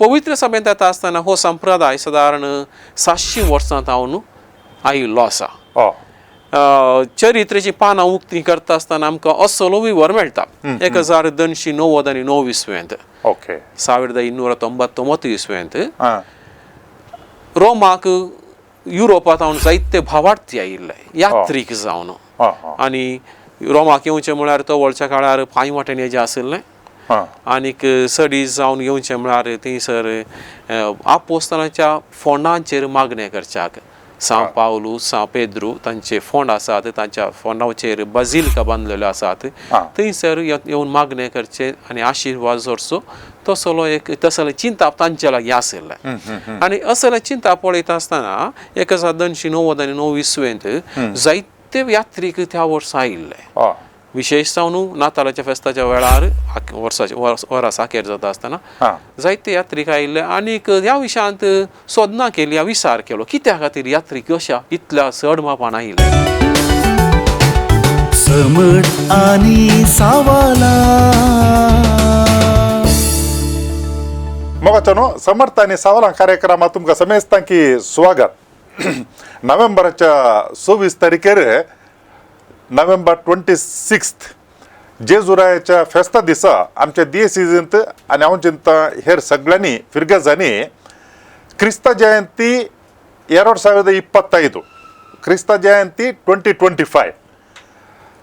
पवित्र सभेंत येता आसतना हो संप्रदाय सादारण 700 वर्सां जावन आयिल्लो आसा. चरित्रेची पानां उक्ती करता आसतना आमकां असलो विवर मेळटा. 1299 इस्वेंत, 1299 इस्वेंत रोमाक युरोपांत जावन जायते भावार्थी आयिल्ले यात्रीक जावन, आनी रोमाक येवचें म्हळ्यार तवळच्या काळार पांय वाटेन येजें आशिल्लें, आनीक सडी जावन येवचें म्हळ्यार थंयसर आपोस्तानाच्या फोंडांचेर मागणें करच्याक सां पावलू सां पेद्रू तांचे फोंड आसात, तांच्या फोंडाचेर बाजिलिका बांदलेल्यो आसात, थंयसर येवन मागणें करचें आनी आशिर्वाद जोडचो तसलो एक तसलें चिंताप तांचे लागीं आशिल्लें. आनी असलें चिंताप पळयता आसतना 1299 इस्वेंत जायते यात्रीक त्या वर्सा आयिल्ले, विशेश जावन नातालाच्या फेस्ताच्या वेळार वर्साचे वरास अखेर जाता आसतना जायते यात्रीक आयिल्ले. आनीक ह्या विशयांत सोदना केली, विचार केलो कित्या खातीर यात्रीक अशा इतल्या चड मापान आयिल्ले. समट आनी सावाला मोगाचो न्हू समर्थ आनी सावलां कार्यक्रमात तुमकां समेस्तां की स्वागत. नोव्हेंबराच्या 26 तारखेर, नोव्हेंबर 26 जेजुरायाच्या फेस्ता दिसा आमच्या दियेसीजींत आनी हांव चिंता हेर सगळ्यांनी फिरगजांनी क्रिस्ता जयंती 2025, क्रिस्ता जयंती 2025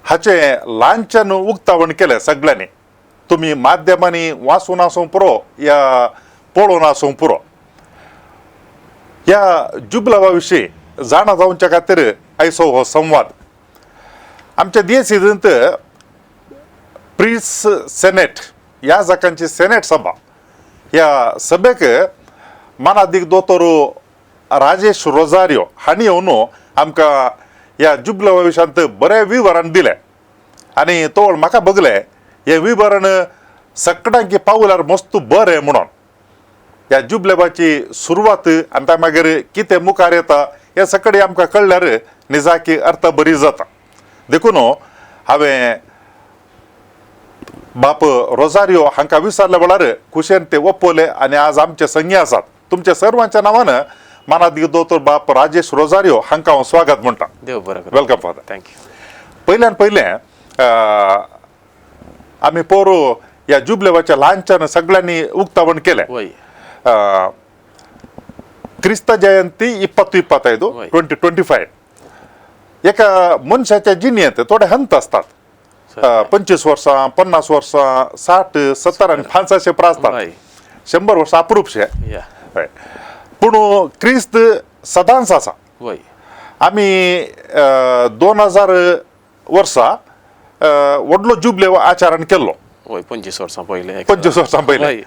हाचें ल्हानच्यान उक्तावण केलें सगळ्यांनी. तुमी माध्यमांनी वाचून आसूं पुरो या पळोवन आसूं पुरो, ह्या जुबलावा विशीं जाणा जावच्या खातीर आयचो हो संवाद. आमच्या दियेसीजींत प्रीस सेनेट ह्या जाकांची सेनेट सभा, ह्या सभेक मानादीक दोतोर राजेश रोजारियो हांणी येवन आमकां ह्या जुबलावा विशयांत बरें विवरण दिलें आनी तोळ म्हाका बगलें हें विवरण सगळ्यांकी पावल्यार मस्त बरें म्हणून. ह्या जुबलेबाची सुरवात आनी त्या मागीर कितें मुखार येता हें सगळें आमकां कळ्ळ्यार निजाकी अर्थ बरी जाता. देखून हांवें बाप रोजारियो हांकां विचारल्या वेळार खुशेन ते ओपवले आनी आज आमचे संगी आसात. तुमच्या सर्वांच्या नांवान मानादीक दोतोर बाप राजेश रोजारियो हांकां हांव स्वागत म्हणटा. देव बरें करूं. Welcome father. Thank you. पयल्यान पयलें आमी पोरू ह्या जुबलेवाच्या ल्हानच्यान सगळ्यांनी उक्तावण केलें. क्रिस्ता जयंती 2025, 2025. एका मनशाच्या जिणेंत थोडे हंत आसतात, 25 वर्सां, 50 वर्सां, 60, 70 आनी 85 प्रा आसतात, 100 वर्सां अप्रूपशे. पूण क्रिस्त सदांच आसा. आमी 2000 वर्सां व्हडलो जुबले आचरण केल्लो, 25 वर्सां पयलें, 25 वर्सां पयलें.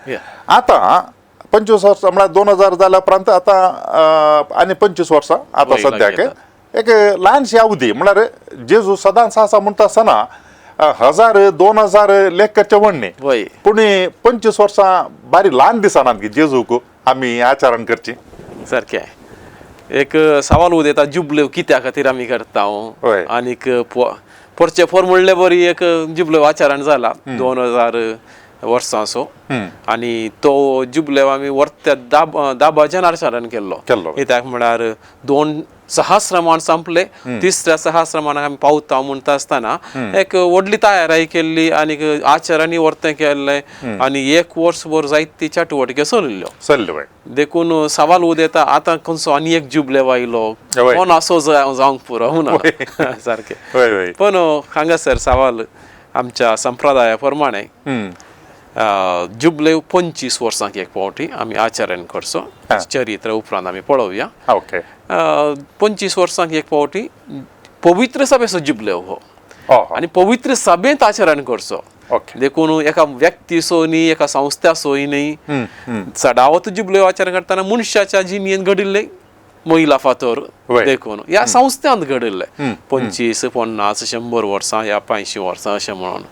आतां 25 वर्सां म्हळ्यार 2000 जाल्या उपरांत आतां आनी 25 वर्सां आतां सद्याक एक ल्हानशी अवधी म्हळ्यार जेजू सदांच आसा म्हणटा आसतना 1000 2000 लेखकाचे म्हणणे, पूण 25 वर्सां बारी ल्हान दिसनात की जेजूक आमी आचरण करची. सारकें एक सवाल उदेता जुबले कित्या खातीर आमी करता आनीक पोरचे पोर म्हणले बरी एक जुबले आचरण जाला 2000 वर्सांचो, आनी तो जुबलेव आमी वर्त्या दाबाच्यान आचरण केल्लो. कित्याक म्हळ्यार 2 सहस्रमान संपले, तिसऱ्या सहस्रमानाक आमी पावता म्हणटा आसतना एक व्हडली तयारी केल्ली आनीक आचरणी वर्तें केल्लें आनी एक वर्सभर जायती चटवटिके चलिल्ल्यो. देखून सवाल उदेता आतां खंयचो आनी एक जुबलेव आयलो कोण असो जावंक पुरो म्हणून सारकें. पण हांगासर सवाल आमच्या संप्रदाया प्रमाणे जुबलेव 25 वर्सांक एक फावटी आमी आचरण करचो, चरित्र उपरांत आमी पळोवया. 25 वर्सांक एक फावटी पवित्र सभेचो जुबलेव हो, आनी पवित्र सभेंत आचरण करचो. देखून एका व्यक्तीचो न्ही, एका संस्थाचोय न्ही, चडावत जुबलेव आचरण करतना मनशाच्या जिणेंत घडिल्लें महिला फातर, देखून ह्या संस्थांत घडिल्लें 25, 50, 100 वर्सां ह्या 85 वर्सां अशें म्हणून.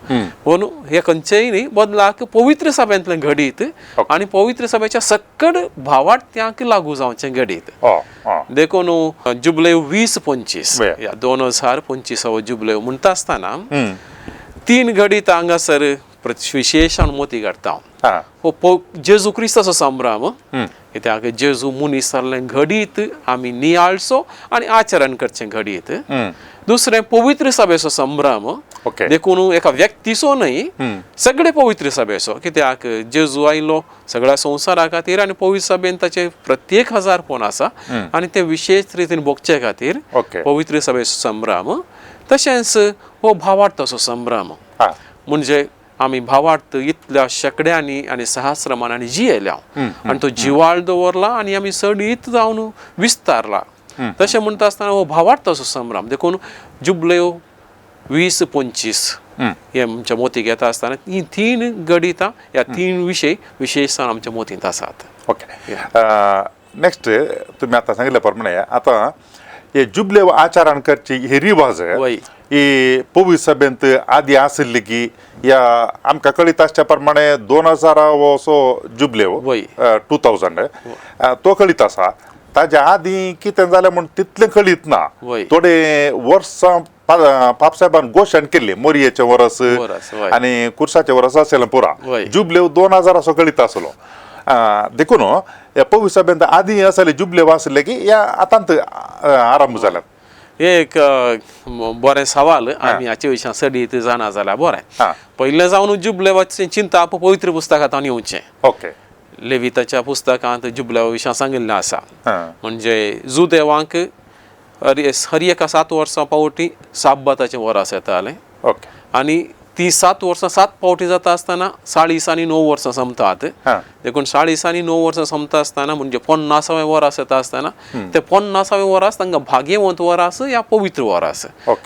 पूण हे खंयचेय न्ही बदलाक पवित्र सभेंतलें घडीत आनी पवित्र सभेच्या सक्कड भावार्थ्यांक लागू जावचें घडीत. देखून जुबलेव 2025 ह्या 2025 जुबलेव म्हणटा आसतना 3 घडीत हांगासर विशेशान मोती काडटा हो जेजू क्रिस्ताचो संभ्रम, कित्याक जेजू मनीस जाल्लें घडीत आमी नियाळचो आनी आचरण करचें घडीत. दुसरें पवित्र सभेचो संभ्रम, देखून एका व्यक्तीचो न्हय सगळे पवित्र सभेचो, कित्याक जेजू आयलो सगळ्या संवसारा खातीर आनी पवित्र सभेन ताचे प्रत्येक हजारपण आसा आनी ते विशेश रितीन भोगचे खातीर पवित्र सभेचो संभ्रम. तशेंच हो भावार्थाचो संभ्रम, म्हणजे आमी भावार्थ इतल्या शेंकड्यांनी आनी सहस्रमानांनी जियेल्या आनी तो जिवाळ दवरला आनी आमी सडीत जावन विस्तारला. तशें म्हणटा आसतना हो भावार्थाचो संभ्रम, देखून जुबलेव 20-25 हे आमच्या मोतीक येता आसतना ही तीन गणितां ह्या तीन विशय विशेश आमच्या मोतींत आसात. ओके, नेक्स्ट तुमी आतां सांगिल्ल्या प्रमाणे आतां हे जुबलेव आचरण करची ही रिवाज ही पवित्र सभेंत आदी आशिल्ली की या आमकां कळीत आसच्या प्रमाणे 2000 असो जुबलेव 2000 तो कळीत आसा. ताज्या आदी कितें जालें म्हूण तितलें कळीत ना. थोडे वर्सां पापसाहेबान घोशण केल्ली मोरयेचें वरस आनी कुर्साचें वरस आशिल्लें पुरा जुबलेव 2000 असो कळीत आसलो. देखून ह्या पवित्र सभेंत आदी आसले जुबलेव आसले की ह्या आतांत आरंभ जाल्यात. एक बरें सवाल, आमी हाचे विशयान सडीत जाणा जाल्यार बरें. पयलें जावन जुबलेवाचें चिंताप पवित्र पुस्तकांत येवचें. ओके, लेविताच्या पुस्तकांत जुबलेवा विशयान सांगिल्लें आसा. म्हणजे जुदेवांक हर एका 7 वर्सां पावटी साब्बाताचें वरास येतालें. ओके, आनी ती 7 वर्सां 7 पावटी जाता आसतना 40 आनी 9 वर्सां सोंपतात. देखून 40 आनी 9 वर्सां सोंपता आसतना म्हणजे 50वें वरास येता आसतना ते 50वें वरास तांकां भाग्यवंत वरास या पवित्र वरास,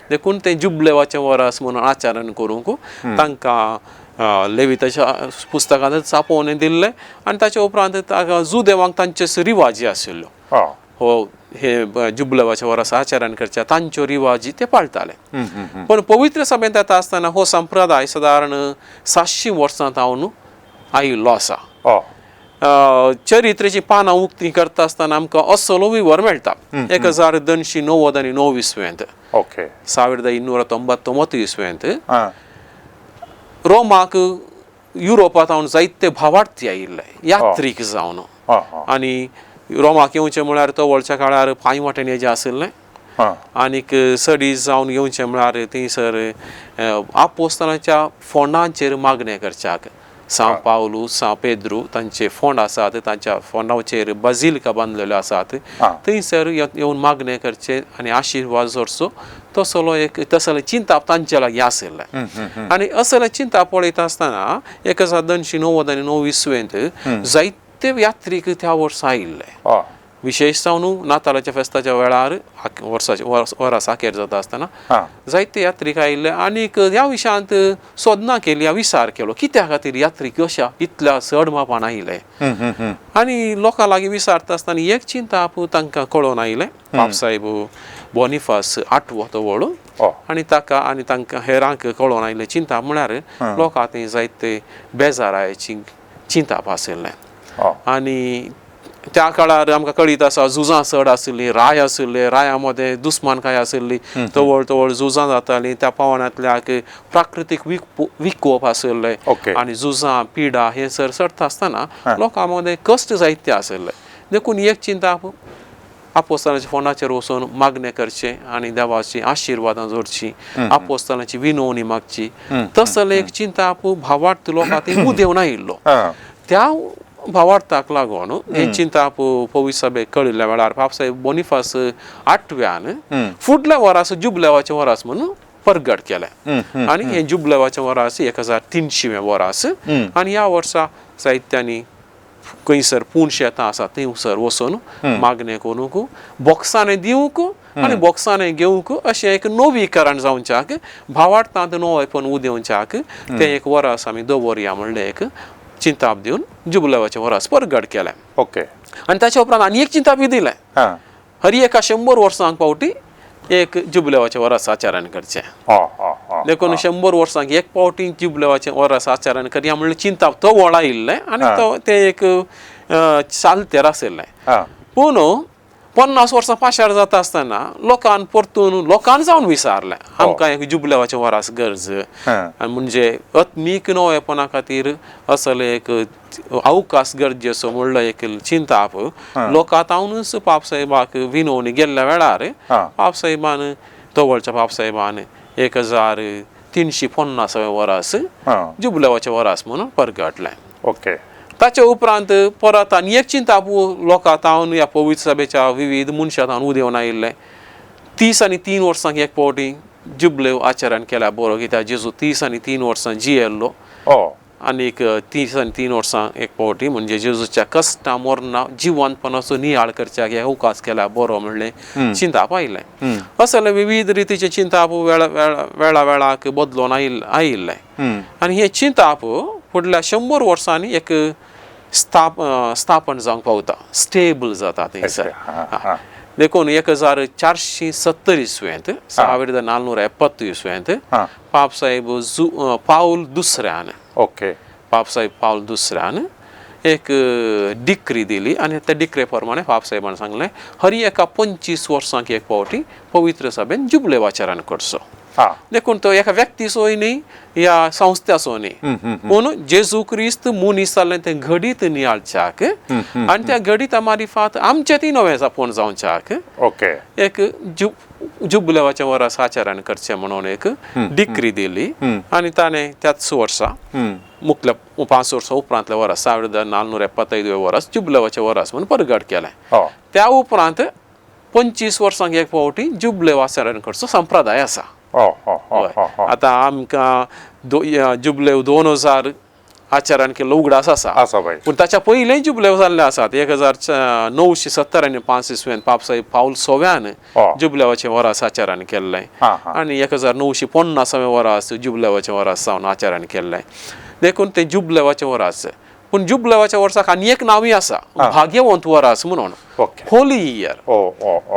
देखून ते जुबलेवाचें वरास म्हणून आचरण करूंक तांकां लेविताच्या पुस्तकांत चापोवन दिल्लें. आनी ताच्या उपरांत जुदेवांक तांचे रिवाजी आशिल्ल्यो, हो हे जुबलेवाचे वरास आचरण करच्या तांच्यो रिवाजी ते पाळटाले. पण पवित्र सभेंत येता आसतना हो संप्रदाय सादारण 700 वर्सां जावन आयिल्लो आसा. चरित्रेची पानां उक्ती करता आसतना आमकां असलो विवर मेळटा 1299 इसवेंत, 1299 इसवेंत रोमाक युरोपांत जायते भावार्थी आयिल्ले यात्रीक जावन. आनी रोमाक येवचें म्हळ्यार तवळच्या काळार पांय वाटेन येजें आशिल्लें आनीक सडीस जावन येवचें म्हळ्यार थंयसर आपोस्तानाच्या फोंडांचेर मागणें करच्याक सां पावलू सां पेद्रू तांचे फोंड आसात, तांच्या फोंडाचेर बाजिलिका बांदलेल्यो आसात, थंयसर येवन मागणें करचें आनी आशिर्वाद जोडचो तसलो एक तसलें चिंताप तांचे लागीं आशिल्लें. आनी असलें चिंताप पळयता आसतना 1299 इसवेंत जायते यात्रीक त्या वर्सा आयिल्ले. विशेश जावन नातालाच्या फेस्ताच्या वेळार वर्साचे वरास अखेर जाता आसतना जायते यात्रीक आयिल्ले. आनीक ह्या विशयांत सोदना केली, विचार केलो कित्या खातीर यात्रीक अशा इतल्या चड मापान आयिल्ले. आनी लोकां लागीं विचारता आसतना एक चिंताप तांकां कळोवन आयिल्लें, पापसाहेब बोनिफास आठवो तवळ आनी ताका आनी तांकां हेरांक कळोवन आयिल्लें चिंताप म्हळ्यार लोकां थंय जायते बेजारायची चिंताप आशिल्लें. आनी त्या काळार आमकां कळीत आसा झुजां चड आशिल्लीं, राय आशिल्ले, राया मदें दुस्मानकाय आशिल्ली, तवळ तवळ झुजां जातालीं, त्या पावणांतल्याक प्राकृतीक विकोप आशिल्ले आनी झुजां पिडा हे सर सरता आसतना लोकां मदें कश्ट जायते आशिल्ले. देखून एक चिंता आपोस्तानाच्या फोंडाचेर वचून मागणें करचें आनी देवाची आशिर्वादां जोडची, आपोस्तानाची विनवणी मागची, तसलें एक चिंता भावार्थ लोकां थंय उदेवन आयिल्लो. त्या भावार्थाक लागून हें चिंताप पवित्र सभेक कळिल्ल्या वेळार पापसाहेब बोनिफास आठव्यान फुडल्या वरास जुबलेवाचें वरास म्हणून परगट केलें. आनी हें जुबलेवाचें वरास 1300वें वरास. आनी ह्या वर्सा साहित्यांनी खंयसर पूण शेतां आसा थंयसर वचून मागणें करूंक, बोक्सांनी दिवंक आनी बोक्सांनी घेवंक अशें एक नवीकरण जावच्याक, भावार्थांत नवेपण उदेवच्याक तें एक वरास आमी दवरया म्हणलें एक चिंताप दिवन जुबलेवाचें वरास परगट केलें. ओके, आनी ताच्या उपरांत आनी एक चिंतापी दिलें, हर एका 100 वर्सांक पावटी एक जुबलेवाचें वरास आचरण करचें. देखून 100 वर्सांक एक पावटी जुबलेवाचें वरास आचरण करया म्हणलें चिंताप तो वळ आयिल्लें आनी तो तें एक चालतेर आशिल्लें. पूण 50 वर्सां पाशार जाता आसतना लोकान परतून लोकान जावन विचारलें आमकां एक जुबलेवाचें वरास गरज आनी म्हणजे आत्मीक नवेपणा खातीर असले एक अवकाश गरजेचो म्हणलो एक चिंताप लोकां तावनूच पापसाहेबाक विनवणी गेल्ल्या वेळार पापसाहेबान तवळच्या पापसाहेबान 1350 वरास जुबलेवाचें वरास म्हणून परगटलें. ओके. ताच्या उपरांत परत आनी एक चिंताप लोकां तावन ह्या पवित्र सभेच्या विविध मनशां तावन उदेवन आयिल्लें 30 आनी 3 वर्सांक एक फावटी जुबलेव आचरण केल्या बरो, कित्याक जेजू 30 आनी 3 वर्सां जियेल्लो आनीक 30 आनी 3 वर्सां एक फावटी म्हणजे जेजूच्या कश्टां मरणां जिवंतपणाचो नियाळ करच्याक हे अवकाश केल्या बरो म्हणलें चिंताप आयिल्लें. असले विविध रितीचे चिंताप वेळा वेळा वेळाक बदलून आयिल्लें आनी हे चिंताप फुडल्या 100 वर्सांनी एक स्थापन जावंक पावता, स्टेबल जाता थंयसर. देखून 1470 इसवेंत 1470 इसवेंत पापसाहेब पावल दुसऱ्यान, ओके, पापसाहेब पावल दुसऱ्यान एक डिक्री दिली आनी त्या डिक्रे प्रमाणे पापसाहेबान सांगलें हर एका 25 वर्सांक एक फावटी पवित्र सभेन जुबलेव आचरण करचो. देखून तो एका व्यक्तीचोय न्ही ह्या संस्थ्याचो न्ही, पूण जेजू क्रिस्त मनीस जाल्लें तें घडीत नियाळच्याक आनी त्या घडीता मारिफात आमचें ती नवें जापोवन जावच्याक ओके एक जुबलेवाचें वरस आचरण करचें म्हणून एक डिक्री दिली आनी ताणें त्याच वर्सा मुखल्या 5 वर्सां उपरांतल्या वरस 1475 वरस जुबलेवाचें वरस म्हणून परगट केलें. त्या उपरांत 25 वर्सांक एक फावटी जुबलेव आचरण करचो संप्रदाय आसा. आतां आमकां जुबलेव 2000 आचरण केल्लो उगडास आसा, पूण ताच्या पयलें जुबलेव जाल्ले आसात. 1970 आनी 5 इसवेन पापसाहेब पावल सोव्यान जुबलेवाचें वरास आचरण केल्लें आनी 1950 वरास जुबलेवाचें वरास जावन आचरण केल्लें. देखून तें जुबलेवाचें वरास, पूण जुबलेवाच्या वर्साक आनी एक नांवूय आसा, भाग्यवंत वरास म्हणून, होली इयर.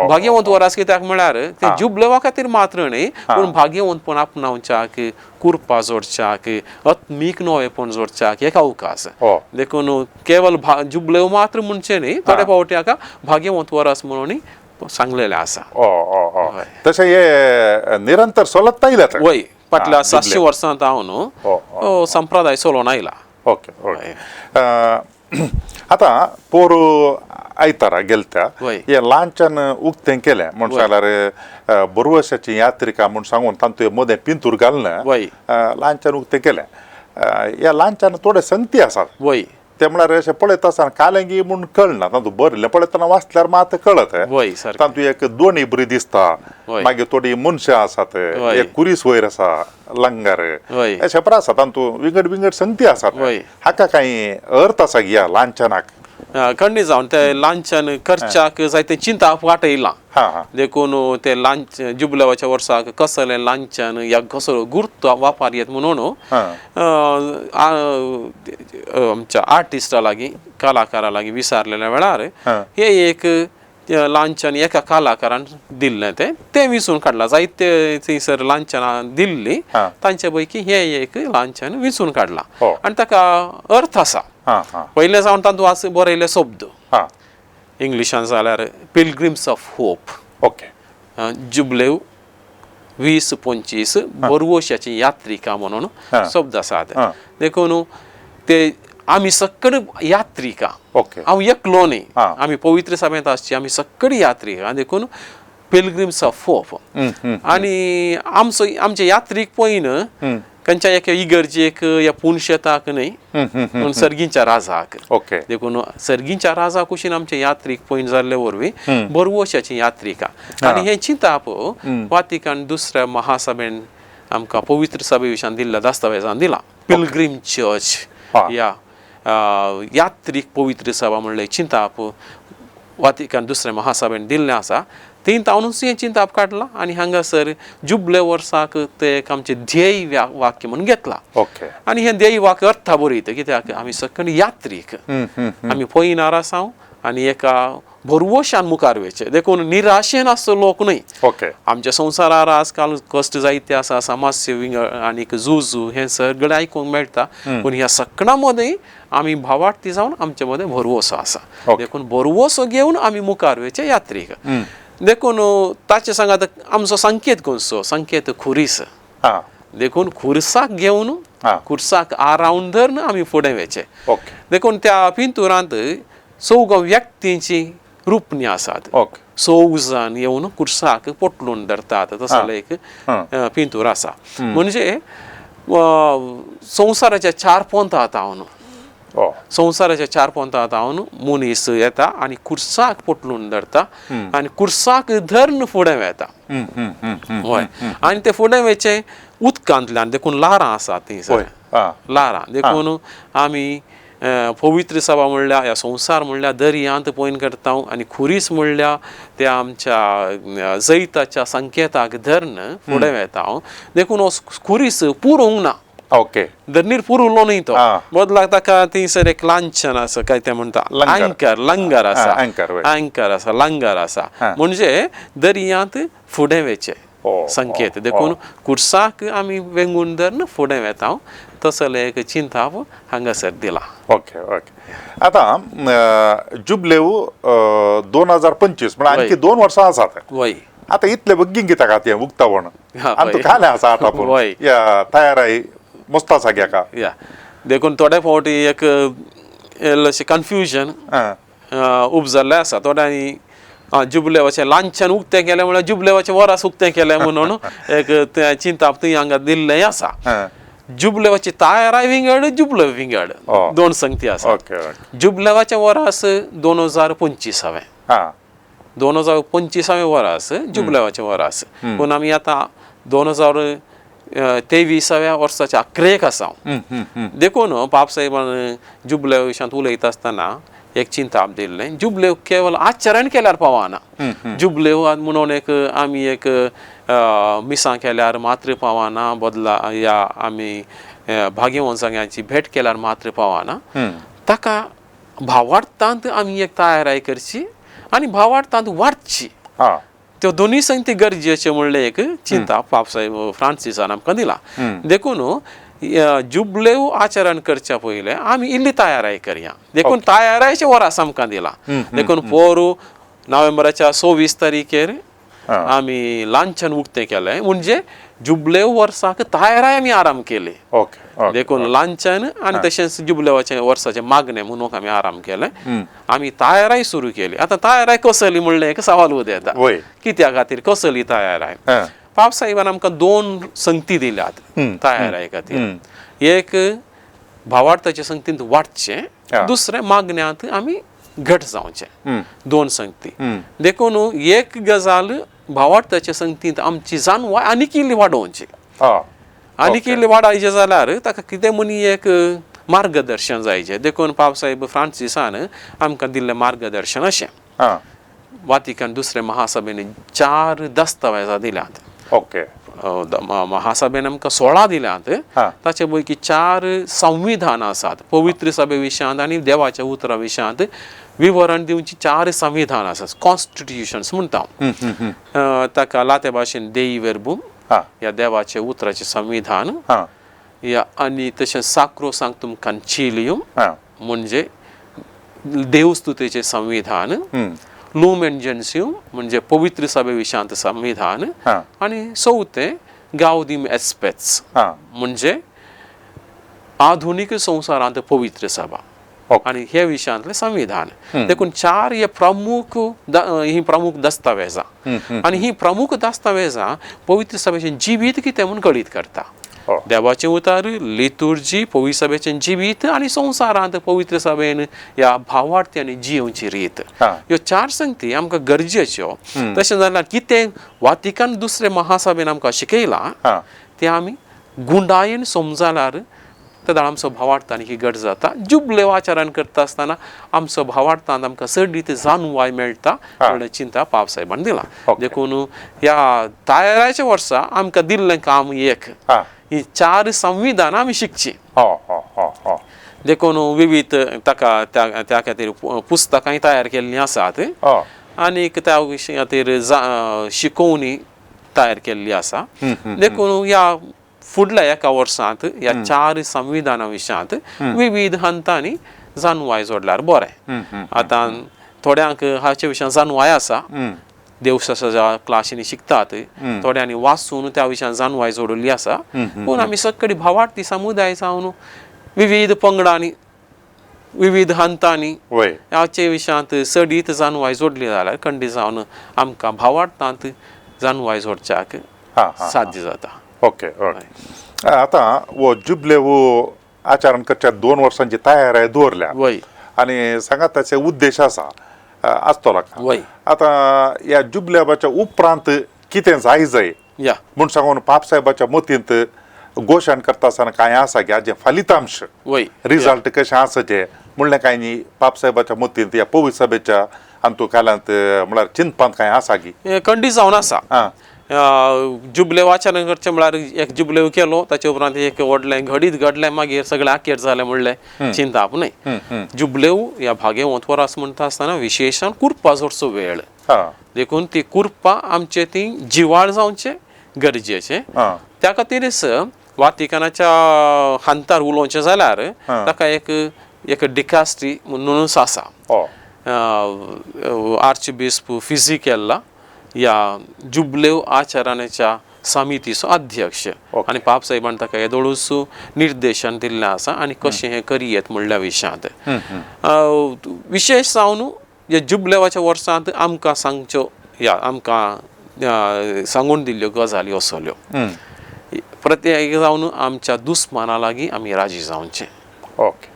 भाग्यवंत वरास कित्याक म्हळ्यार ते जुबलेवा खातीर मात्र न्ही, पूण भाग्यवंतपण आपणावच्याक, कुरपा जोडच्याक, आत्मीक नवेपण जोडच्याक एक अवकाश. देखून केवल जुबलेव मात्र म्हणचें न्ही, थोडे फावटी हाका भाग्यवंत वरास म्हणून सांगलेलें आसा. तशें हे निरंतर चलत आयल्यात वय फाटल्या 700 वर्सां हांव संप्रदाय चलोवन आयला. Okay okay. आतां पोर आयतारा गेलत्या हे ल्हानच्यान उक्तें केलें म्हूण सांगल्यार बरवशाची यात्रिका म्हूण सांगून तातूंत मदें पिंतूर घालून ल्हानच्यान उक्तें केलें. ह्या ल्हानच्यान थोडे संगती आसात वय, ते म्हळ्यार अशें पळयता आसतना कालेंगी म्हूण कळना, तातूंत बरयल्लें पळयतना वाचल्यार मात कळत. तातूंत एक दोणी बरी दिसता, मागीर थोडी मनशां आसात, एक कुरीस वयर आसा लंगर अशें बरें आसा, तातूंत विंगड विंगड संगती आसात. हाका कांय अर्थ आसा ह्या लांछनाक? खंडीत जावन ते लांछन करच्याक जायते चिंताप वाटयलां. देखून ते लांच जुबलेवाच्या वर्साक कसलें लांछन या कसलो गुर्त वापर येत म्हणून आमच्या आर्टिस्टा लागीं, कलाकारा लागीं विचारलेल्या वेळार हे एक लांछन एका कलाकारान दिल्लें तें तें विंचून काडलां. जायते थंयसर लांछनां दिल्लीं तांचे पैकी हें एक लांछन विंचून काडलां आनी ताका अर्थ आसा. पयलें जावन तातूंत बरयल्ले शब्द इंग्लिशान जाल्यार पिलग्रिम्स ऑफ होप, ओके, जुबलेव 2025 बरवशाची यात्रिका म्हणून शब्द आसात. देखून ते आमी सकड यात्रिका, हांव एकलो न्ही, आमी पवित्र सभेंत आसची आमी सकड यात्रिका, देखून पिलग्रिम्स ऑफ होप. आनी आमचो आमचे यात्रीक पळयन खंयच्या एका इगर्जेक या पुनशेताक न्ही, पूण सर्गींच्या राजाक. ओके, देखून सर्गींच्या राजा कुशीन आमचे यात्रीक पळयन जाल्ले वरवीं बरवशाची यात्रिका. आनी हें चिंताप वातिकान दुसऱ्या महासभेन आमकां पवित्र सभे विशयान दिल्ल्या दस्तावेजान दिला. पिलग्रीम चर्च या यात्रीक पवित्र सभा म्हणलें चिंताप वातिकान दुसऱ्या महासभेन दिल्लें आसा. थंय तावनूच हें चिंताप काडलां आनी हांगासर जुबले वर्साक तें एक आमचें ध्येय वाक्य म्हणून घेतलां. ओके, आनी हें ध्येय वाक्य अर्था बरयता कित्याक आमी सकल यात्रीक, आमी पयनार आसा आनी एका भरवशान मुखार वयचें. देखून निराशेन आसचो लोक न्हय. ओके. आमच्या संवसारार आजकाल कश्ट जायते आसा, समाज विंगड आनीक झूज हें सगळें आयकूंक मेळटा, पूण ह्या सगळ्यां मदीं आमी भावार्थी जावन आमचे मदें भरवसो आसा. देखून भरवसो घेवन आमी मुखार वयचे यात्रीक. देखून ताचे सांगात आमचो संकेत खंयचो, संकेत खुरीस. देखून खुरसाक घेवन खुरसाक आरावन धरून आमी फुडें वयचें. देखून त्या पिंतुरांत चौगां व्यक्तींची रुपणी आसात. चौग जाण येवन खुरसाक पोटलून धरतात तसो एक पिंतूर आसा. म्हणजे संवसाराच्या चार पोंतां हांव, संवसाराच्या चार पोंतां हांव मनीस येता आनी खुरसाक पोटलून धरता आनी खुरसाक धरून फुडें वता. हय, आनी ते फुडें वयचें उदकांतल्यान. देखून ल्हारां आसात थंयसर, ल्हारां. देखून आमी पवित्र सभा म्हणल्यार ह्या संवसार म्हणल्यार दर्यांत पॉयंट करता आनी खुरीस म्हणल्यार त्या आमच्या जैताच्या संकेताक धरून फुडें वता हांव. देखून हो खुरीस पुरोवंक ना, ओके, धरणीर पुरवलो न्हय तो, बदलाक ताका थंयसर एक लांछन आसा, काय तें म्हणटा अँकर, लंगर आसा, अँकर आसा, लंगर आसा, म्हणजे दर्यांत फुडें वयचें संकेत. देखून खुरसाक आमी वेंगून धरून फुडें वता तसलें एक चिंताप हांगासर दिलां. Okay okay. आतां जुबलेव 2025 म्हळ्यार आणखी 2 वर्सां आसात. वय. आतां इतले बेगीन कित्याक तें उक्तावण आनी तूं खालें आसा आतां पूण या तयाराय मस्त आसा घ्या. या, देखून थोडे फावटी एक इल्लेशें कन्फ्युजन उपजल्लें आसा. थोड्यांनी जुबलेवाचें लांछन उक्तें केलें म्हळ्यार जुबलेवाचें वरास उक्तें केलें म्हणून एक तें चिंताप थंय हांगा दिल्लें आसा. जुबलेवाची तयाराय विंगड, जुबलेव विंगड, दोन संगती आसा. जुबलेवाचें वरास 2025वें, 2025वें वरास जुबलेवाचें वरास. पूण आमी आतां 2023व्या वर्साच्या अकरेक आसा. देखून पापसाहेबान जुबलेव विशयांत उलयता आसतना एक चिंताप दिल्लें, जुबलेव केवल आचरण केल्यार पावना. जुबलेव म्हणून एक आमी एक मिसां केल्यार मात्र पावना, बदला या आमी भाग्यवंत सगळ्यांची भेट केल्यार मात्र पावना. ताका भावार्थांत आमी एक तयाराय करची आनी भावार्थांत वाडची, त्यो दोनूय संगती गरजेच्यो म्हणलें एक चिंता पापसाहेब फ्रांसिसान आमकां दिला. देखून जुबलेव आचरण करच्या पयलें आमी इल्ली तयाराय करया. देखून तयारायचें वरास आमकां दिलां. देखून पोरू नोव्हेंबराच्या 26 तारखेर आमी लांछन उक्तें केलें, म्हणजे जुबलेव वर्साक तयाराय आमी आराम केली. देखून लांछन आनी तशेंच जुबलेवाचें वर्साचें मागणें म्हणून आमी आराम केलें, आमी तयाराय सुरू केली. आतां तयाराय कसली म्हणलें एक सवाल उदेता, कित्या खातीर कसली तयाराय. पापसाहेबान आमकां 2 संगती दिल्यात तयाराय खातीर. एक भावार्थाच्या संगतींत वाडचें, दुसरें मागण्यांत आमी घट जावचें, 2 संगती. देखून एक गजाल भावार्थाच्या संगतींत आमची जाणवाय आनीक इल्ली वाडोवची, आनीक इल्ली वाडायचें जाल्यार ताका कितें म्हणी एक मार्गदर्शन जायचें. देखून पापसाहेब फ्रांसिसान आमकां दिल्लें मार्गदर्शन अशें, वातिकन दुसरे महासभेन 4 दस्तावेजां दिल्यात. ओके. महासभेन आमकां 16 दिल्यात, ताचे पैकी 4 संविधान आसात पवित्र सभे विशयांत आनी देवाच्या उतरा विशयांत विवरण दिवची 4 संविधान आसात, कॉन्स्टिट्युशन्स म्हणटा ताका लाते भाशेन देई वेर्बूम ह्या देवाचे उतराचें संविधान, या आनी तशें साक्रो सांक्तुम कन्चिलियम म्हणजे देवस्तुतेचें संविधान, लुमेन जेन्सियम म्हणजे पवित्र सभे विशयांत संविधान, आनी चवथें गावदीम एस्पेट्स म्हणजे आधुनीक संवसारांत पवित्र सभा आनी हे विशयांतलें संविधान. देखून 4 हे प्रमुख ही प्रमुख दस्तावेजां आनी ही प्रमुख दस्तावेजां पवित्र सभेचें जिवीत कितें म्हूण कळीत करता. देवाचें उतर, लितुर्जी, पवित्र सभेचें जिवीत आनी संवसारांत पवित्र सभेन ह्या भावार्थी आनी जियोवची रीत, ह्यो 4 संगती आमकां गरजेच्यो. तशें जाल्यार कितें वातिकान दुसरे महासभेन आमकां शिकयलां तें आमी गुंडायेन समजाल्यार तेन्ना आमचो भावार्थ आनी गट जाता. जुबलेव आचरण करता आसतना आमचो भावार्थान आमकां चड जाणवाय मेळटा म्हणून चिंता पापसाहेबान दिला. देखून ह्या तयाराच्या वर्सा आमकां दिल्लें काम एक, ही 4 संविधानां आमी शिकची. देखून विविध ताका त्या खातीर पुस्तकांय तयार केल्लीं आसात आनीक त्या विशया खातीर शिकोवणी तयार केल्ली आसा. देखून ह्या फुडल्या एका वर्सांत ह्या 4 संविधाना विशयांत विविध हंतांनी जाणवाय जोडल्यार बरें. आतां थोड्यांक हाचे विशयान जाणवाय आसा, देवशास्त्राच्या क्लासींनी शिकतात, थोड्यांनी वाचून त्या विशयान जाणवाय जोडिल्ली आसा. पूण आमी सगळी भावार्थी समुदाय जावन विविध पंगडांनी विविध हंतांनी हाचे विशयांत चडीत जाणवाय जोडली जाल्यार खंडीत जावन आमकां भावार्थांत जाणवाय जोडच्याक साध्य जाता. Okay okay. आतां हो जुबलेव आचरण करच्या 2 वर्सांची तयारी दवरल्या आनी सांगात ताचे उद्देश आसा आसतलो. आतां ह्या जुबलेवाच्या उपरांत कितें जाय जाय म्हूण सांगून पापसाहेबाच्या मतींत घोशण करता आसतना कांय आसा की हाजें फलितांश रिजल्ट कशें आसा म्हणलें कांय न्ही पापसाहेबाच्या मतींत ह्या पवित्र सभेच्या अंतू कालांत म्हळ्यार चिंतपांत कांय आसा की खंडीत जावन आसा. जुबलेव आचरण करचें म्हळ्यार एक जुबलेव केलो ताचे उपरांत एक व्हडलें घडीत घडलें मागीर सगळें आखेर जालें म्हणलें चिंताप न्हय. जुबलेव ह्या भागेवंत वरास म्हणटा आसतना विशेशान कुरपा जोडचो वेळ, देखून ती कुरपा आमचे ती जिवाळ जावचें गरजेचें. त्या खातीरच वातिकानाच्या हांतार उलोवचें जाल्यार ताका एक एक डिकास्ट्री म्हणूनच आसा. आर्चबिस्प फिजिकेल्ला ह्या जुबलेव आचरणाच्या समितीचो अध्यक्ष आनी पापसाहेबान ताका येदोळूच निर्देशन दिल्लें आसा आनी कशें हें करयेत म्हणल्या विशयांत. विशेश जावन ह्या जुबलेवाच्या वर्सांत आमकां सांगच्यो ह्या आमकां सांगून दिल्ल्यो गजाली असल्यो. प्रत्येक जावन आमच्या दुस्माना लागीं आमी राजी जावचें. ओके.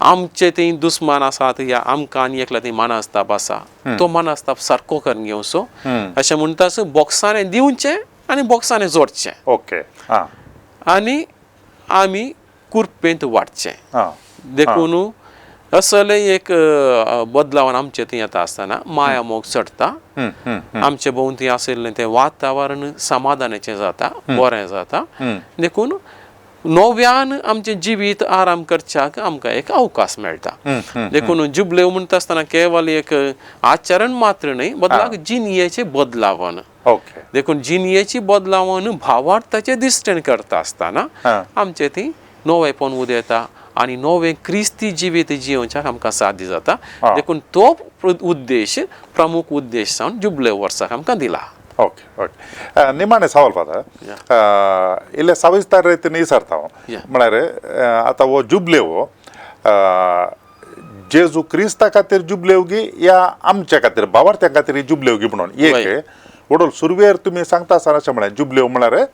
आमचे ती दुस्मान आसात या आमकां आनी एकल्या ती मानस्ताप आसा तो मानस्ताप सारको करून घेवचो अशें म्हणटाच बॉक्सांनी दिवचें आनी बॉक्सांनी जोडचें. ओके. आनी आमी कुरपेंत वाडचें. देखून असले एक बदलावान आमचे थंय येता आसतना माया मोग चडटा, आमचे भोंवती आशिल्लें तें वातावरण समाधानाचें जाता, बरें जाता. देखून नव्यान आमचें जिवीत आराम करच्याक आमकां एक अवकाश मेळटा. देखून जुबलेव म्हणटा आसतना केवल एक आचरण मात्र न्हय बदलाक जिणयेचें बदलावन. देखून जिणयेची बदलावन भावार्थाचे दिश्टीन करता आसतना आमचें ती नवेपण उदेता आनी नवें क्रिस्ती जिवीत जियोवच्याक आमकां साध्य जाता. देखून तो उद्देश प्रमुख उद्देश जावन जुबलेव वर्साक आमकां दिला. Okay okay. निमाणें सवाल फादर, इल्लें सविस्तर रितीन विचारता हांव. म्हळ्यार आतां हो जुबलेव जेजू क्रिस्ता खातीर जुबलेव गी या आमच्या खातीर भावार्थ्यां खातीर जुबलेव गी म्हणून एक वडोल सुरवेर तुमी सांगता आसतना अशें म्हळें जुबलेव म्हळ्यार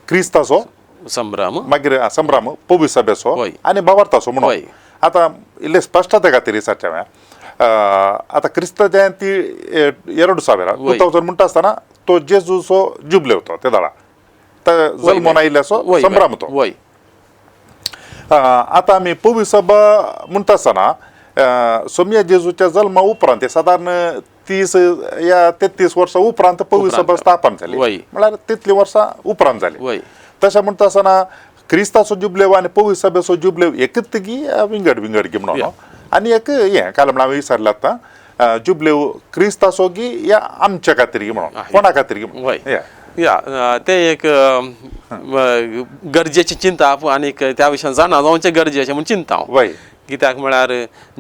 क्रिस्ताचो संभ्रम, मागीर संभ्रम पवित्र सभेचो आनी भावार्थाचो म्हणून. आतां इल्लें स्पश्टते खातीर विचारचें हांवें. आतां क्रिस्त जयंती 2000 2000 म्हणटा आसतना तो जेजूचो जुबलेव तो ते दाडा जल्मोन आयिल्ल्याचो संभ्रम तो. आतां आमी पवित्र सभा म्हणटा आसतना सोमया जेजूच्या जल्मा उपरांत सादारण 30 या 33 वर्सां उपरांत पवित्र सभा स्थापन जाली, म्हळ्यार तितलीं वर्सां उपरांत जाली. तशें म्हणटा आसतना क्रिस्ताचो जुबलेव आनी पवित्र सभेचो जुबलेव एकच गी विंगड विंगड गी म्हणून. आनी एक हें काल म्हणून हांवें विचारलें आतां जुबलेव क्रिस्ताचो गी या आमच्या खातीर गी म्हणून कोणा खातीर गी म्हणून. या तें एक गरजेचें चिंताप आनीक त्या विशयान जाणा जावचें गरजेचें म्हूण चिंता हांव. कित्याक म्हळ्यार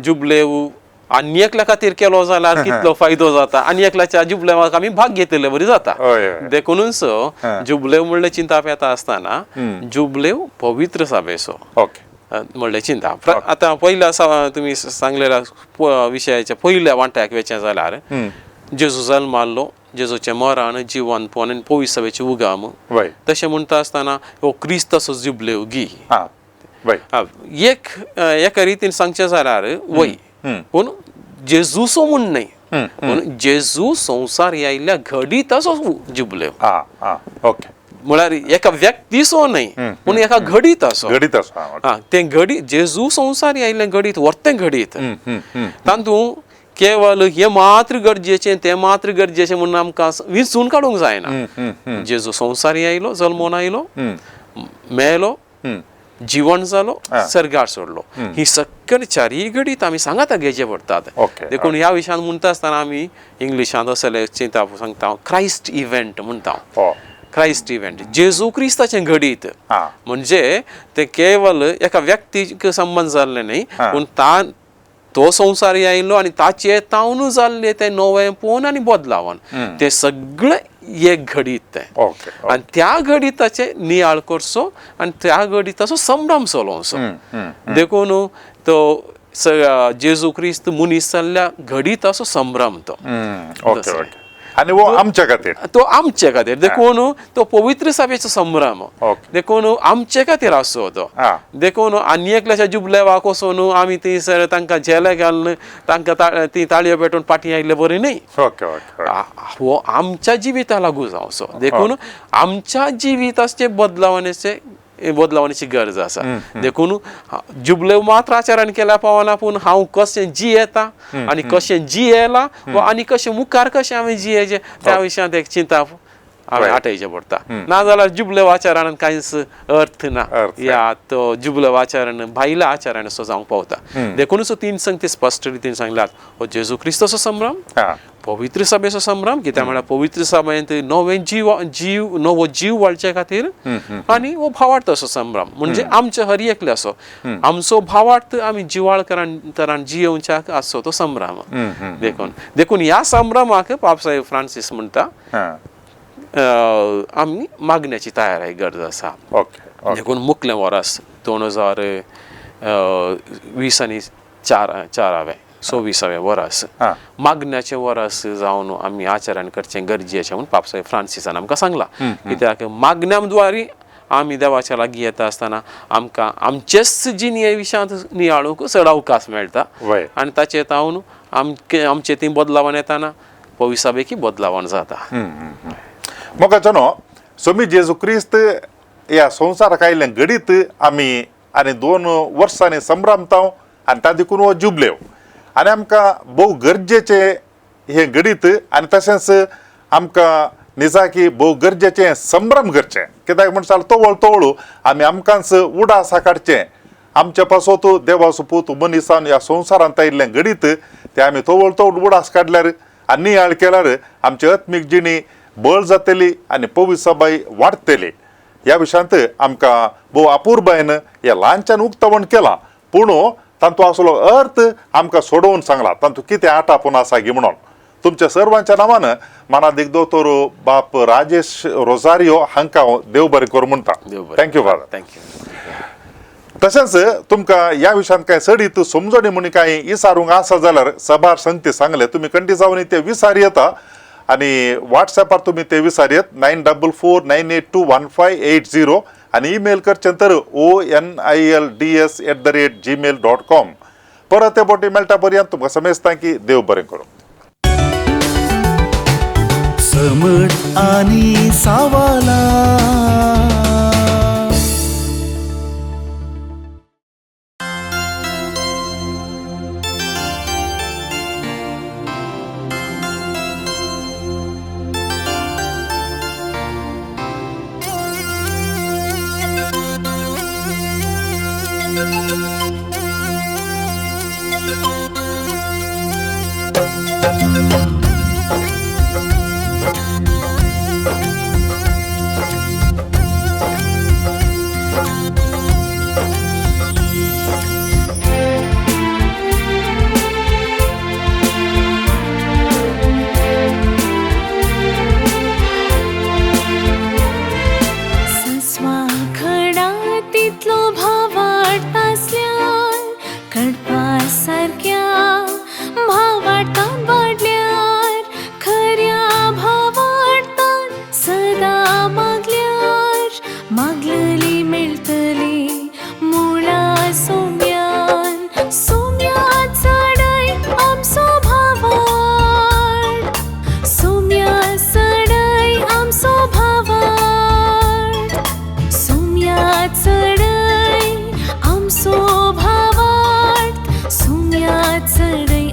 जुबलेव आनी एकल्या खातीर केलो जाल्यार कितलो फायदो जाता आनी एकल्याच्या जुबलेवाक आमी भाग घेतिल्ले बरी जाता. देखूनच जुबलेव म्हणलें चिंताप येता आसतना जुबलेव पवित्र सभेचो म्हणलें चिंता. आतां पयल्या तुमी सांगलेल्या विशयाच्या पयल्या वांट्याक वचें जाल्यार जेजू जल्माल्लो, जेजूचें मरण, जिवनपण आनी पवित्र सभेची उगम. तशें म्हणटा आसतना हो क्रिस्ताचो जुबलेव गी एक एका रितीन सांगचें जाल्यार वय, पूण जेजूचो म्हूण न्हय, पूण जेजू संवसार आयिल्ल्या घडीताचो जुबलेव. म्हळ्यार एका व्यक्तीचो न्हय पूण एका घडीताचो. तें घडीत जेजू संवसार आयिल्लें घडीत वर्तें घडीत तातूंत केवल हें मात्र गरजेचें तें मात्र गरजेचें म्हणून आमकां विंचून काडूंक जायना. जेजू संवसार आयलो, जल्मोन आयलो, मेलो, जिवण जालो, सर्गार सोडलो. ही सकल चारीय घडीत आमी सांगाता घेवचे पडटात. देखून ह्या विशयान म्हणटा आसतना आमी इंग्लिशांत असले चिंता सांगता, क्रायस्ट इव्हेंट म्हणटा. क्रायस्ट इव्हेंट, जेजू क्रिस्ताचें घडीत म्हणजे तें केवल एका व्यक्तीक संबंद जाल्लें न्ही, पूण तो संवसार आयिल्लो आनी ताचे तावन जाल्लें तें नवेंपण आनी बदलावन तें सगळें एक घडीत तें. आनी त्या घडिताचें नियाळ करचो आनी त्या घडिताचो संभ्रम चलोवचो. देखून तो जेजू क्रिस्त मनीस जाल्ल्या घडिताचो संभ्रम तो. आनी हो आमच्या खातीर, तो आमचे खातीर. देखून तो पवित्र सभेचो संभ्रम, देखून आमचे खातीर आसचो तो. देखून आनी एकल्याच्या जुबलेवाक वचून आमी थंयसर तांकां झेले घालून तांकां ती ताळयो पेटोवन पाटी आयिल्ले बरी न्ही. हो आमच्या जिविता लागू जावचो. देखून आमच्या जिविताचे बदलावण्याची गरज आसा. देखून जुबले मात्र आचरण केल्या पावना, पूण हांव कशें जियेता आनी कशें जियेला वा आनी कशें मुखार कशें हांवें जियेचें त्या विशयांत एक चिंता हांवें आठयचें पडटा. नाजाल्यार जुबले आचरणान कांयच अर्थ ना, या तो जुबले आचरण भायल्या आचरण असो जावंक पावता. देखूनच तीन संगती स्पश्ट रितीन सांगल्यात, हो जेजू क्रिस्ताचो संभ्रम, पवित्र सभेचो संभ्रम, कित्याक म्हळ्यार पवित्र सभेंत नवें जीव जीव नवो जीव वाळचे खातीर, आनी हो भावार्थाचो संभ्रम म्हणजे आमचे हर एकले असो आमचो भावार्थ आमी जिवाळ तरान जियोवच्याक आसचो तो संभ्रम. देखून देखून ह्या संभ्रमाक पापसाहेब फ्रांसीस म्हणटा आमी मागण्याची तयारी गरज आसा. देखून मुखलें वर्स 2020 आनी 4 26वें वर्स मागण्याचें वर्स जावन आमी आचरण करचें गरजेचें म्हूण पापसाहेब फ्रांसिसान आमकां सांगलां. कित्याक मागण्या द्वारी आमी देवाच्या लागीं येता आसतना आमकां आमचेच जिणे विशयांत नियाळूंक चड अवकाश मेळटा आनी ताचे तावन आमचे ती बदलावन येताना पविसाबेकी बदलावन जाता. मोगाचो न्हू स्वामी जेजू क्रिस्त ह्या संवसाराक आयिल्लें घडीत आमी आनी 2 वर्सांनी संभ्रमता आनी ता देखून हो जुबलेव आनी आमकां भोव गरजेचें हें घडीत आनी तशेंच आमकां निजाकी भोव गरजेचें संभ्रम करचें. कित्याक म्हणसाल तवळ तवळ आमी आमकांच उडासा काडचें, आमच्या पासत देवाचो पूत मनिसान ह्या संवसारांत आयिल्लें घडीत तें आमी तवळ तवळ उडास काडल्यार आनी नियाळ केल्यार आमची आत्मीक जिणी बळ जातली आनी पवित्र वाडटली. ह्या विशयांत आमकां भोव अपुरबायेन ह्या ल्हानच्यान उक्तावण केलां, पूण तांतू आसलो अर्थ आमकां सोडोवन सांगला, तांतू कितें आटापून आसा गी म्हणून. तुमच्या सर्वांच्या नांवान मानादीक दोतोर बाप राजेश रोजारियो हांकां हांव देव बरें करूं म्हणटा. Thank you father. Thank you. तशेंच तुमकां ह्या विशयांत कांय चडीत समजणी म्हूण कांय विचारूंक आसा जाल्यार सबार संगती सांगले तुमी कंटी जावन ते विचार येता आनी वॉट्सॅपार तुमी ते विचार येत 9449821580 आनी ईमेल करचें तर onilds@gmail.com. परत ते बोटी मेळटा पर्यंत तुमकां समेस्तां की देव बरें करूं. समट आनी सावाला.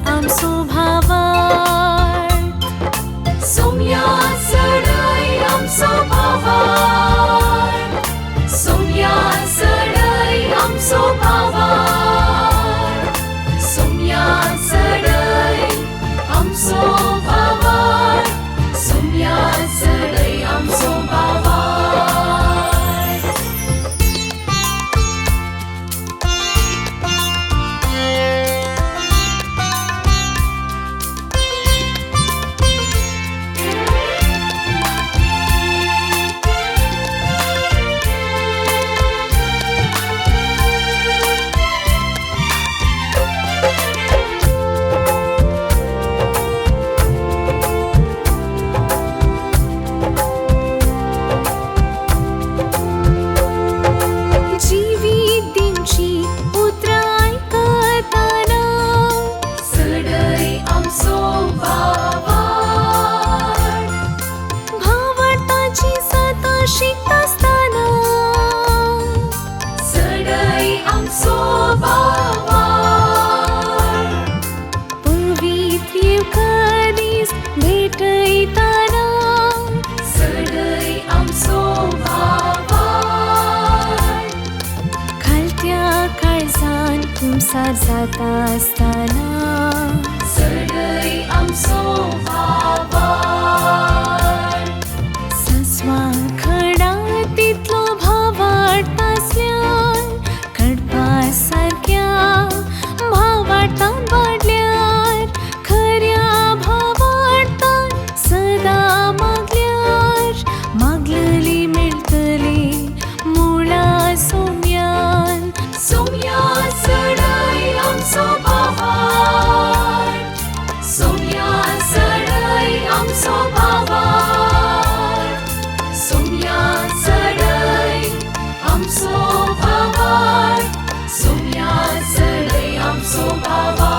I'm so भावार्थ. जाता आसतना चडय आमचो भावार्थ. सस्वा खडा तितलो भावार्थ आसल्यार कडपा सारक्या भावार्थान वाडल्यार खऱ्या भावार्थान सदां मागल्यार मागलली मेळटली मुळा सोम्यान. सोम्या चडय आमचो भावार्थ. सोम्या चडय आमचो भावार्थ. सोम्या चडय आमचो भावार्थ. सोम्या चडय आमचो भावार्थ.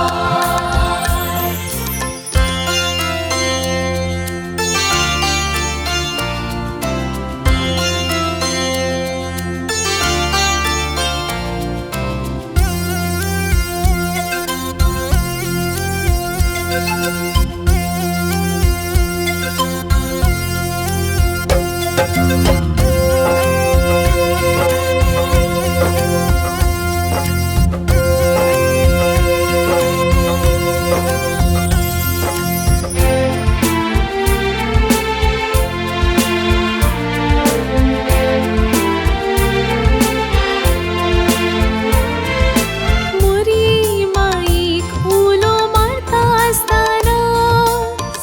मोरी माईक उलो मारता आसतना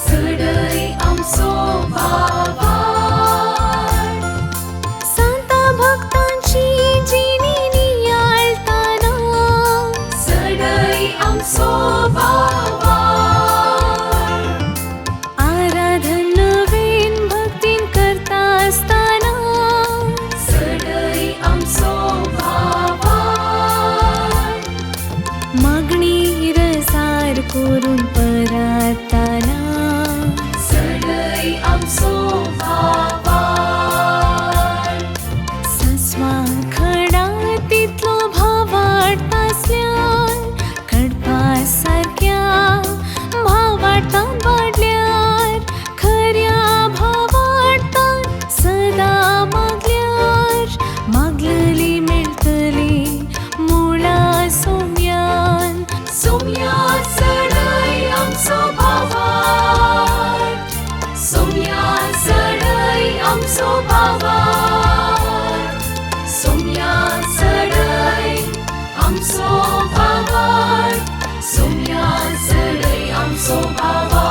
चडय आमचो भावार्थ. सांता भक्तांची जिणी नियाळताना चडय आमचो भावार्थ. आराधन नवीन भक्तीन करता आसतना चडय आमचो भावार्थ. मागणी रसार करून परताना चडय आमचो भावार्थ. सस्वा खडा तितलो भावार्थ आसल्यार कडपा सारक्या भावार्थान वाडल्यार खऱ्या भावार्थान सदां मागल्यार मागलली मेळटली मुळा सोम्यान. सोम्या चडय आमचो भावार्थ. सोम्या चडय आमचो भावार्थ. सोम्या चडय आमचो भावार्थ. सोम्या चडय आमचो भावार्थ.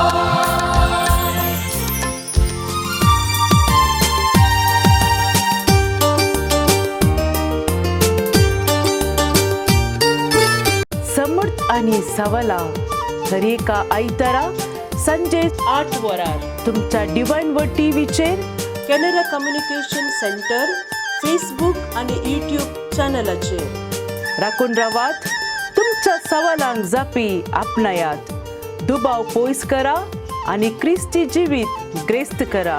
समर्थ आणि सवला दरेका आयतारा संजे 8 वरार तुमच्या डिवायन व टीव्हीचेर कॅनरा कम्युनिकेशन सेंटर फेसबूक आणि यूट्यूब चॅनलाचेर. राखून रावात, तुमच्या सवालांक जापी आपणायात, दुबाव पयस करा आनी क्रिस्ती जिवीत ग्रेस्त करा.